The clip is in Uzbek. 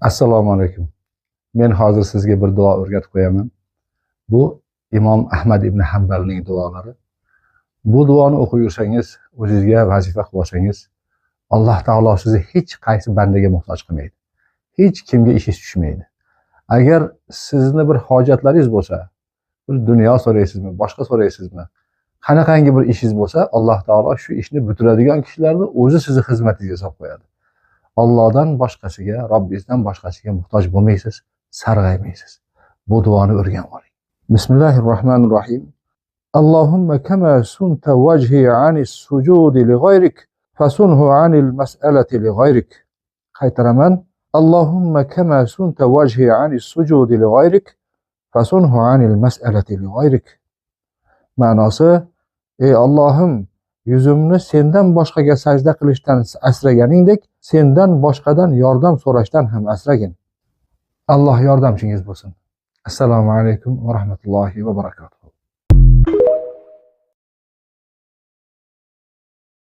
Assalomu alaykum. Men hozir sizga bir duo o'rgatib qo'yaman. Bu Imom Ahmad ibn Hanbalning duolari. Bu duoni o'qib yursangiz, o'zingizga vazifa qilib olsangiz, Alloh taolo sizni hech qaysi bandaga muhtoj qilmaydi. Hech kimga ishingiz tushmaydi. Agar sizni bir hojatlaringiz bo'lsa, bir dunyo so'raysizmi, boshqa so'raysizmi, qanaqangi bir ishingiz bo'lsa, Alloh taolo shu ishni bitiradigan kishilarni o'zi sizni xizmatingizga solib qo'yadi. Allohdan boshqasiga, Robbingizdan boshqasiga muhtoj bo'lmaysiz, sarg'aymaysiz. Bu duoni o'rganib oling. Bismillahirrohmanirrohim. Allohumma kama sunta vajhi anis sujudi li g'ayrik, fasunhu anil mas'alati li g'ayrik. Qaytaraman. Allohumma kama sunta vajhi anis sujudi li g'ayrik, fasunhu anil mas'alati li g'ayrik. Ma'nosi: Ey Allohim, yuzimni sendan boshqaga sajda qilishdan asraganingdek, sendan boshqadan yordam so'rashdan ham asragin. Alloh yordamchingiz bo'lsin. Assalomu alaykum va rahmatullohi va barakatuh.